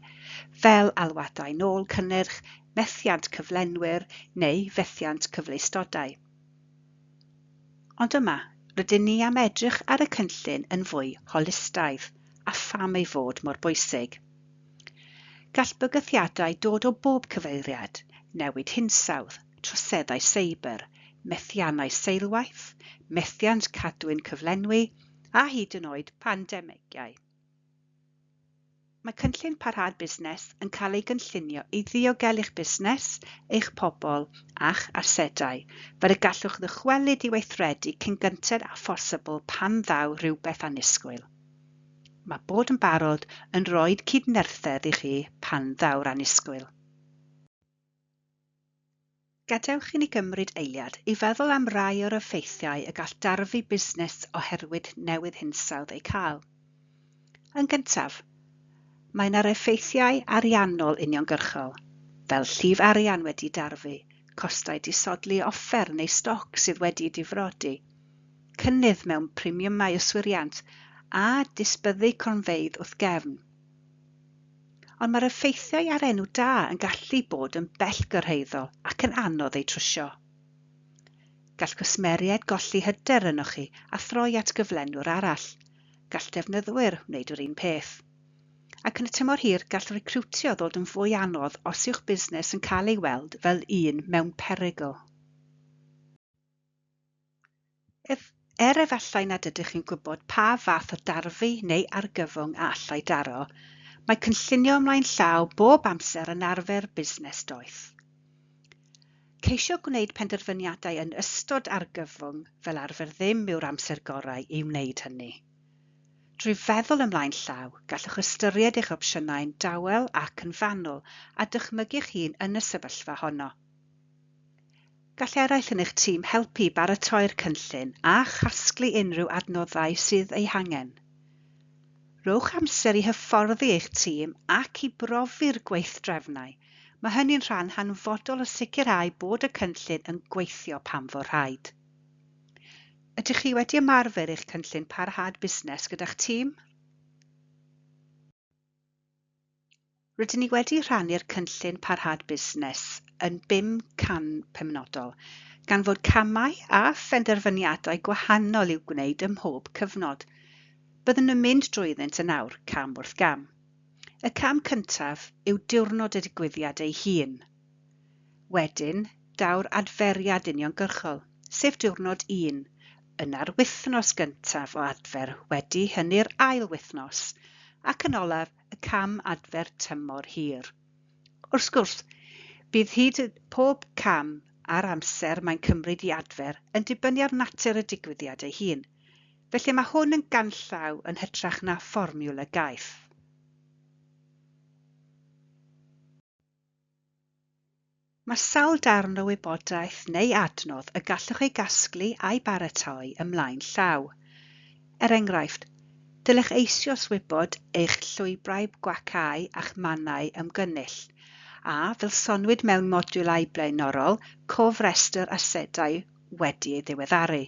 fel alwadau nôl cynnyrch, methiant cyflenwyr neu fethiant cyfleustodau. Ond yma, rydyn ni am edrych ar y cynllun yn fwy holistaidd a pham ei fod mor bwysig. Gall bygythiadau dod o bob cyfeiriad, newid hinsawdd, troseddau seiber, methiannau seilwaith, methiant cadwyn cyflenwi a hyd yn oed pandemigiau. Mae cynllun parhad busnes yn cael ei gynllunio i ddiogelu'ch busnes, eich pobl a'ch asedau, fel y gallwch ddychwelyd i weithredu cyn gynted â phosibl pan ddaw rhywbeth annisgwyl. Mae bod yn barod yn rhoi cydnerthedd i chi pan ddaw'r annisgwyl. Gadewch i ni gymryd eiliad i feddwl am rai o'r effeithiau y gall darfu busnes oherwydd newid hinsawdd eu cael. Yn gyntaf, mae yna'r effeithiau ariannol uniongyrchol, fel llif arian wedi darfu, costau disodli offer neu stoc sydd wedi difrodi, cynnydd mewn premiymau yswiriant a disbyddu cronfeydd wrth gefn. Ond mae'r effeithiau ar enw da yn gallu bod yn bellgyrhaeddol ac yn anodd eu trwsio. Gall cwsmeriaid golli hyder ynoch chi a throi at gyflenwr arall. Gall defnyddwyr wneud yr un peth. Ac yn y tymor hir, gall recriwtio ddod yn fwy anodd os yw'ch busnes yn cael ei weld fel un mewn perygl. Er efallai nad ydych chi'n gwybod pa fath o darfu neu argyfwng a allai daro, mae cynllunio ymlaen llaw bob amser yn arfer busnes doeth. Ceisio gwneud penderfyniadau yn ystod argyfwng fel arfer ddim yw'r amser gorau i wneud hynny. Drwy feddwl ymlaen llaw, gallwch ystyried eich opsiynau'n dawel ac yn fanwl a dychmygu'ch hun yn y sefyllfa honno. Gall eraill yn eich tîm helpu i baratoi'r cynllun a chasglu unrhyw adnoddau sydd eu hangen. Rhowch amser i hyfforddi eich tîm ac i brofi'r gweithdrefnau. Mae hynny'n rhan hanfodol o sicrhau bod y cynllun yn gweithio pan fo rhaid. Ydych chi wedi ymarfer eich cynllun parhad busnes gyda'ch tîm? Rydyn ni wedi rhannu'r cynllun parhad busnes yn 5 cam penodol, gan fod camau a phenderfyniadau gwahanol i'w gwneud ym mhob cyfnod. Byddwn yn mynd drwyddynt yn awr, cam wrth gam. Y cam cyntaf yw diwrnod y digwyddiad ei hun. Wedyn, daw'r adferiad uniongyrchol, sef diwrnod 1, yna'r wythnos gyntaf o adfer, wedi hynny'r ail wythnos, ac yn olaf y cam adfer tymor hir. Wrth gwrs, bydd hyd pob cam a'r amser mae'n cymryd i adfer yn dibynnu ar natur y digwyddiad ei hun, felly mae hwn yn ganllaw yn hytrach na fformiwla gaeth. Mae sawl darn o wybodaeth neu adnodd y gallwch ei gasglu a'i baratoi ymlaen llaw. Er enghraifft, dylech eisoes wybod eich llwybrau gwacáu a'ch mannau ymgynnull, a, fel soniwyd mewn modiwlau blaenorol, cofrestr asedau wedi ei ddiweddaru.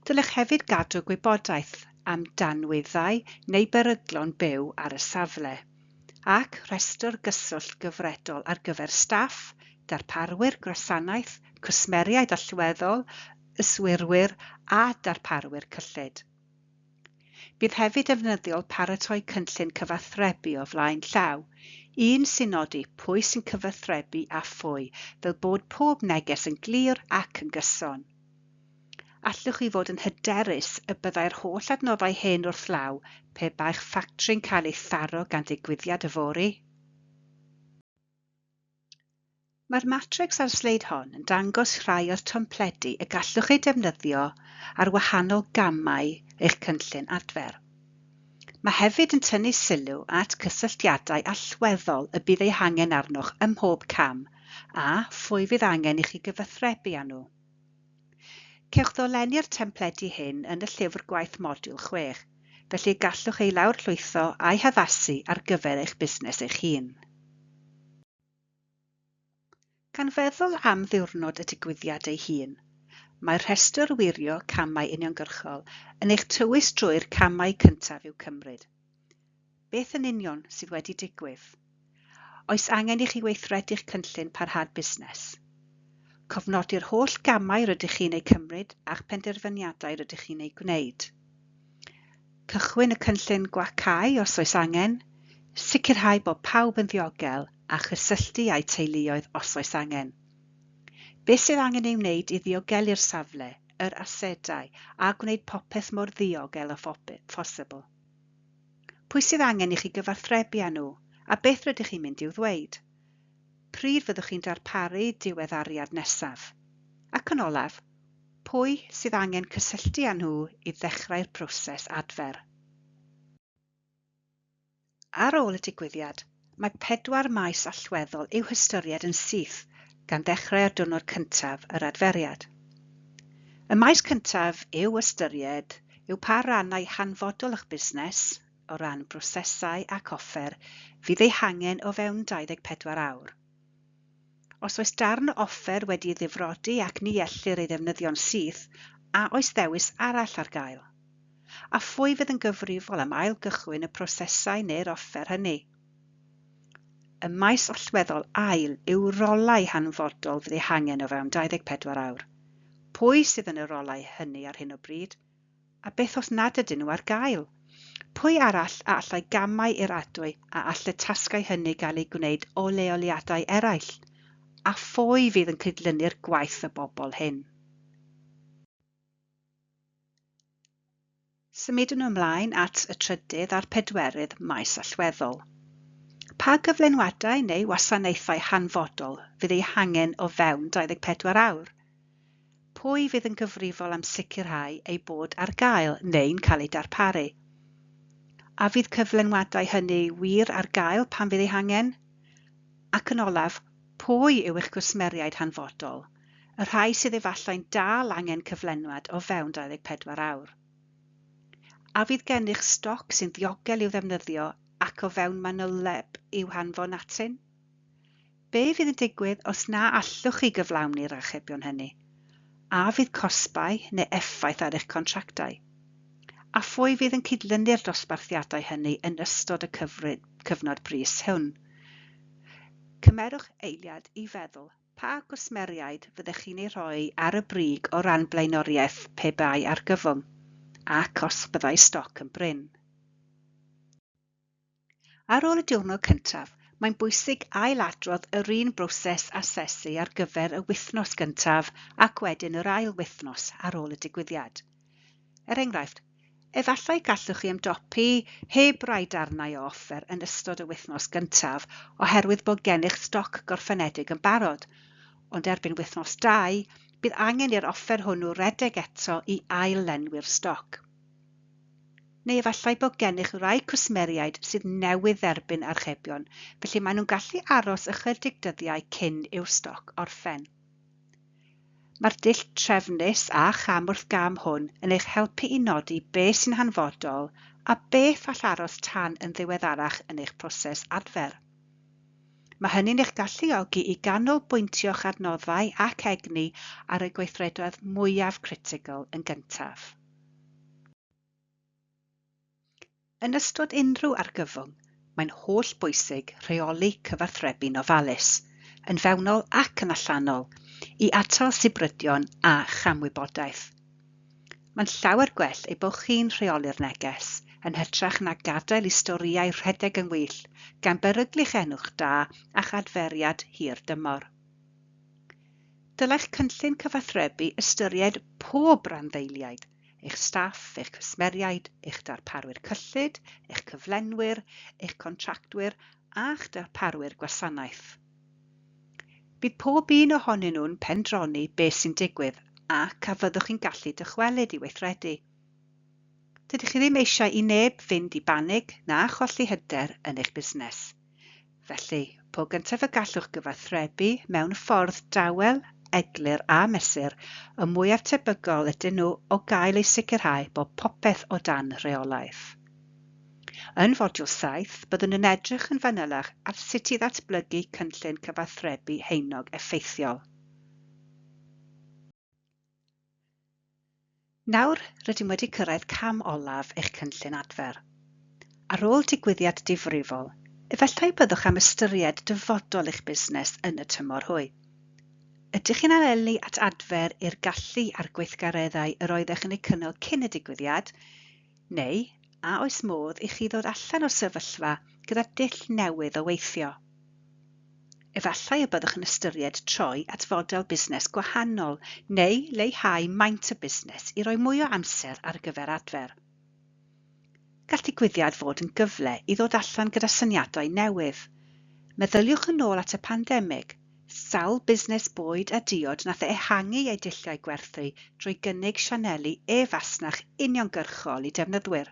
Dylech hefyd gadw gwybodaeth am danwyddau neu beryglon byw ar y safle, ac rhestr gyswllt gyfredol ar gyfer staff, darparwyr gwasanaeth, cwsmeriaid allweddol, yswirwyr a darparwyr cyllid. Bydd hefyd defnyddiol paratoi cynllun cyfathrebu o flaen llaw, un sy'n nodi pwy sy'n cyfathrebu a phwy, fel bod pob neges yn glir ac yn gyson. Allwch chi fod yn hyderus y byddai'r holl adnoddau hyn wrth law pe bai'ch ffatri'n cael ei tharo gan ddigwyddiad yfory? Mae'r matrics ar y sleid hon yn dangos rhai o'r templedi y gallwch eu defnyddio ar wahanol gamau eich cynllun adfer. Mae hefyd yn tynnu sylw at cysylltiadau allweddol y bydd eu hangen arnoch ym mhob cam a phwy fydd angen i chi gyfathrebu â nhw. Cewch ddolenni'r templedi hyn yn y llyfr gwaith modiwl 6, felly gallwch ei lawrlwytho a'i haddasu ar gyfer eich busnes eich hun. Gan feddwl am ddiwrnod y digwyddiad ei hun, mae'r rhestr wirio camau uniongyrchol yn eich tywys drwy'r camau cyntaf i'w cymryd. Beth yn union sydd wedi digwydd? Oes angen i chi weithredu'ch cynllun parhad busnes? Cofnodi'r holl gamau rydych chi'n eu cymryd a'ch penderfyniadau rydych chi'n eu gwneud. Cychwyn y cynllun gwacáu os oes angen, sicrhau bod pawb yn ddiogel a chysylltu â'u teuluoedd os oes angen. Beth sydd angen ei wneud i ddiogelu'r safle, yr asedau a gwneud popeth mor ddiogel â phosibl? Pwy sydd angen i chi gyfathrebu â nhw a beth rydych chi'n mynd i'w ddweud? Pryd fyddwch chi'n darparu diweddariad nesaf? Ac yn olaf, pwy sydd angen cysylltu â nhw i ddechrau'r broses adfer? Ar ôl y digwyddiad, mae 4 maes allweddol i'w hystyried yn syth gan ddechrau ar diwrnod cyntaf yr adferiad. Y maes cyntaf i'w ystyried yw pa rannau hanfodol eich busnes o ran brosesau ac offer fydd eu hangen o fewn 24 awr. Os oes darn o offer wedi'i ddifrodi ac ni ellir ei ddefnyddio'n syth, a oes ddewis arall ar gael? A phwy fydd yn gyfrifol am ailgychwyn y prosesau neu'r offer hynny? Y maes allweddol ail yw rolau hanfodol fydd eu hangen o fewn 24 awr. Pwy sydd yn y rolau hynny ar hyn o bryd? A beth os nad ydyn nhw ar gael? Pwy arall a allai gamau i'r adwy a all y tasgau hynny gael eu gwneud o leoliadau eraill? A phwy fydd yn cydlynu'r gwaith y bobl hyn? Symudwn ymlaen at y trydydd a'r pedwerydd maes allweddol. Pa gyflenwadau neu wasanaethau hanfodol fydd eu hangen o fewn 24 awr? Pwy fydd yn gyfrifol am sicrhau eu bod ar gael neu'n cael eu darparu? A fydd cyflenwadau hynny wir ar gael pan fydd eu hangen? Ac yn olaf, pwy yw eich cwsmeriaid hanfodol, y rhai sydd efallai'n dal angen cyflenwad o fewn 24 awr? A fydd gennych stoc sy'n ddiogel i'w ddefnyddio ac o fewn manyleb i'w hanfon atyn? Be fydd yn digwydd os na allwch chi gyflawni'r archebion hynny? A fydd cosbau neu effaith ar eich contractau? A phwy fydd yn cydlynu'r dosbarthiadau hynny yn ystod y cyfnod brys hwn? Cymerwch eiliad i feddwl pa gwsmeriaid fyddech chi'n eu rhoi ar y brig o ran blaenoriaeth pe bai argyfwng, ac os byddai stoc yn brin. Ar ôl y diwrnod cyntaf, mae'n bwysig ailadrodd yr un broses asesu ar gyfer y wythnos gyntaf ac wedyn yr ail wythnos ar ôl y digwyddiad. Er enghraifft, efallai gallwch chi ymdopi heb rai darnau o offer yn ystod y wythnos gyntaf oherwydd bod gennych stoc gorffenedig yn barod, ond erbyn wythnos 2, bydd angen i'r offer hwnnw redeg eto i ail-lenwi'r stoc. Neu efallai bod gennych rai cwsmeriaid sydd newydd dderbyn archebion, felly maen nhw'n gallu aros ychydig dyddiau cyn i'w stoc orffen. Mae'r dull trefnus a cham wrth gam hwn yn eich helpu i nodi beth sy'n hanfodol a beth all aros tan yn ddiweddarach yn eich proses adfer. Mae hynny'n eich galluogi i ganolbwyntio'ch adnoddau ac egni ar y gweithredoedd mwyaf critigol yn gyntaf. Yn ystod unrhyw argyfwng, mae'n holl bwysig rheoli cyfathrebu'n ofalus, yn fewnol ac yn allanol, i atal sibrydion a chamwybodaeth. Mae'n llawer gwell ei bod chi'n rheoli'r neges, yn hytrach na gadael i storïau rhedeg yn wyllt, gan beryglu'ch enw'ch da a'ch adferiad hir dymor. Dylai'ch cynllun cyfathrebu ystyried pob rhanddeiliaid, eich staff, eich cwsmeriaid, eich darparwyr cyllid, eich cyflenwyr, eich contractwyr a'ch darparwyr gwasanaeth. Bydd pob un ohonyn nhw'n pendroni beth sy'n digwydd ac a fyddwch chi'n gallu dychwelyd i weithredu. Dydych chi ddim eisiau i neb fynd i banig na cholli hyder yn eich busnes. Felly, po gyntaf y gallwch gyfathrebu mewn ffordd dawel, eglur a mesur, y mwyaf tebygol ydyn nhw o gael eu sicrhau bod popeth o dan reolaeth. Yn fodiwl 7, byddwn yn edrych yn fanylach ar sut i ddatblygu cynllun cyfathrebu haenog effeithiol. Nawr rydym wedi cyrraedd cam olaf eich cynllun adfer. Ar ôl digwyddiad difrifol, efallai byddwch am ystyried dyfodol eich busnes yn y tymor hwy. Ydych chi'n anelu at adfer i'r gallu a'r gweithgareddau yr oeddech yn eu cynnal cyn y digwyddiad, neu a oes modd i chi ddod allan o'r sefyllfa gyda dull newydd o weithio? Efallai y byddwch yn ystyried troi at fodel busnes gwahanol neu leihau maint y busnes i roi mwy o amser ar gyfer adfer. Gall digwyddiad fod yn gyfle i ddod allan gyda syniadau newydd. Meddyliwch yn ôl at y pandemig, sawl busnes bwyd a diod nath ehangu eu dulliau gwerthu drwy gynnig sianeli e-fasnach uniongyrchol i defnyddwyr.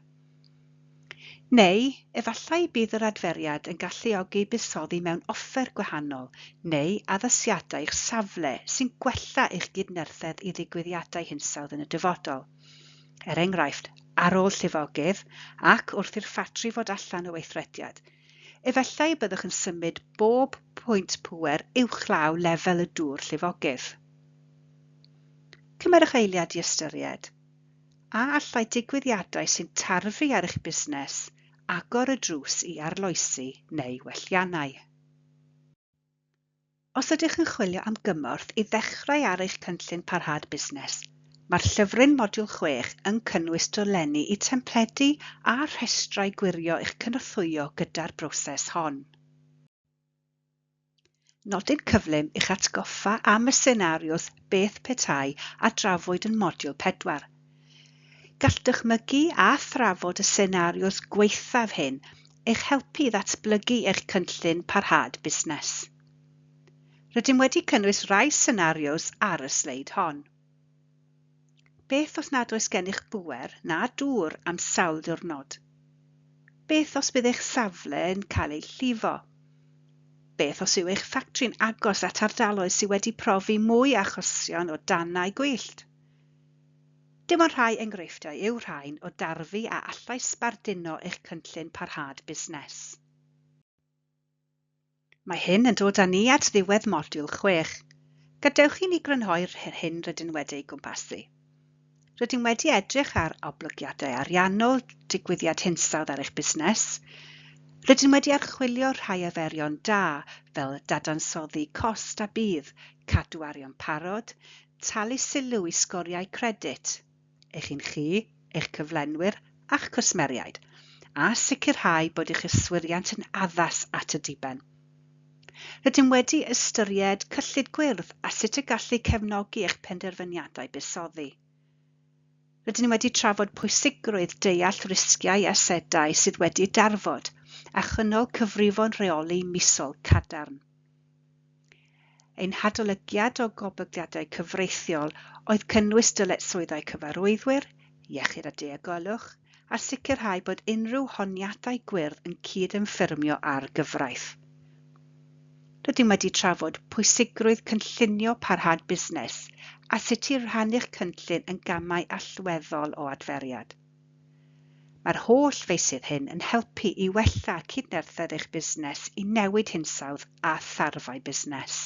Neu efallai bydd yr adferiad yn galluogi buddsoddi mewn offer gwahanol neu addasiadau i'ch safle sy'n gwella eich gydnerthedd i ddigwyddiadau hinsawdd yn y dyfodol. Er enghraifft, ar ôl llifogydd ac wrth i'r ffatri fod allan o weithrediad, efallai y byddwch yn symud bob pwynt pŵer uwchlaw lefel y dŵr llifogydd. Cymerwch eiliad i ystyried. A allai digwyddiadau sy'n tarfu ar eich busnes agor y drws i arloesi neu welliannau? Os ydych yn chwilio am gymorth i ddechrau ar eich cynllun parhad busnes, mae'r llyfryn modiwl 6 yn cynnwys dolenni i templedi a rhestrau gwirio i'ch cynorthwyo gyda'r broses hon. Nodyn cyflym i'ch atgoffa am y senarios beth petai a drafwyd yn modiwl 4. Gall dychmygu a thrafod y senarios gwaethaf hyn eich helpu i ddatblygu eich cynllun parhad busnes. Rydym wedi cynnwys rhai senarios ar y sleid hon. Beth os nad oes gennych bŵer na dŵr am sawl diwrnod? Beth os bydd eich safle yn cael ei llifo? Beth os yw eich ffatri'n agos at ardaloedd sydd wedi profi mwy achosion o danau gwyllt? Dim ond rhai enghreifftiau yw rhain o darfu a allai sbarduno eich cynllun parhad busnes. Mae hyn yn dod â ni at ddiwedd modiwl 6. Gadewch i ni grynhoi'r hyn rydyn wedi ei gwmpasu. Rydym wedi edrych ar oblygiadau ariannol digwyddiad hinsawdd ar eich busnes. Rydym wedi archwilio rhai arferion da fel dadansoddi cost a budd, cadw arian parod, talu sylw i sgoriau credit, eich un chi, eich cyflenwyr a'ch cwsmeriaid, a sicrhau bod eich yswiriant yn addas at y diben. Rydym wedi ystyried cyllid gwyrdd a sut y gallu cefnogi eich penderfyniadau buddsoddi. Rydyn ni wedi trafod pwysigrwydd deall risgiau asedau sydd wedi darfod a chynnal cyfrifon rheoli misol cadarn. Ein hadolygiad o goblygiadau cyfreithiol oedd cynnwys dyletswyddau cyfarwyddwyr, iechyd a diogelwch, a sicrhau bod unrhyw honiadau gwyrdd yn cydymffurfio â'r gyfraith. Rydym wedi trafod pwysigrwydd cynllunio parhad busnes a sut i rhannu'ch cynllun yn gamau allweddol o adferiad. Mae'r holl feysydd hyn yn helpu i wella cydnerthedd eich busnes i newid hinsawdd a tharfau busnes.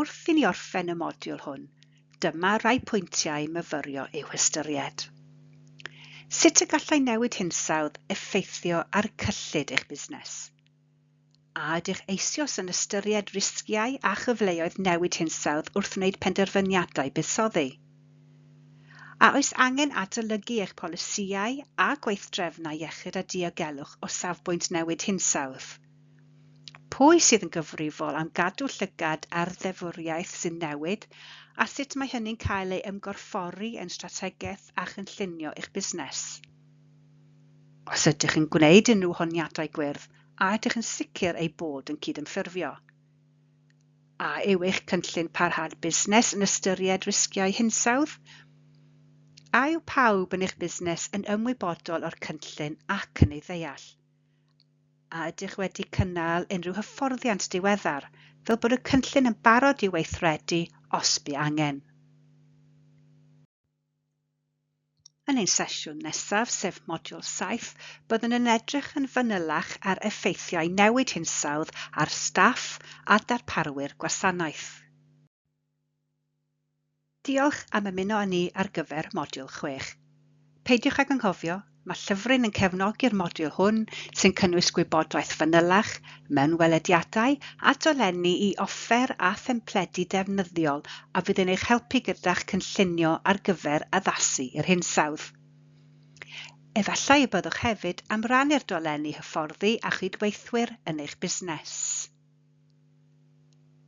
Wrth i ni orffen y modiwl hwn, dyma rai pwyntiau myfyrio i'w hystyried. Sut y gallai newid hinsawdd effeithio ar cyllid eich busnes? A ydych eisoes yn ystyried risgiau a chyfleoedd newid hinsawdd wrth wneud penderfyniadau buddsoddi? A oes angen adolygu eich polisïau a gweithdrefnau iechyd a diogelwch o safbwynt newid hinsawdd? Pwy sydd yn gyfrifol am gadw llygad ar ddeddfwriaeth sy'n newid a sut mae hynny'n cael ei ymgorffori yn strategaeth a chynllunio eich busnes? Os ydych yn gwneud unrhyw honiadau gwyrdd, a ydych yn sicr eu bod yn cydymffurfio? A yw eich cynllun parhad busnes yn ystyried risgiau hinsawdd? A yw pawb yn eich busnes yn ymwybodol o'r cynllun ac yn ei ddeall? A ydych wedi cynnal unrhyw hyfforddiant diweddar fel bod y cynllun yn barod i weithredu os bu angen? Yn ein sesiwn nesaf, sef modiwl 7, byddwn yn edrych yn fanylach ar effeithiau newid hinsawdd ar staff a darparwyr gwasanaeth. Diolch am ymuno â ni ar gyfer modiwl 6. Peidiwch ag anghofio, mae llyfryn yn cefnogi'r modiwl hwn sy'n cynnwys gwybodaeth fanylach, mewnwelediadau a dolenni i offer a thempledi defnyddiol a fydd yn eich helpu gyda'ch cynllunio ar gyfer addasu i'r hinsawdd. Efallai y byddwch hefyd am rannu'r dolenni hyfforddi a chydweithwyr yn eich busnes.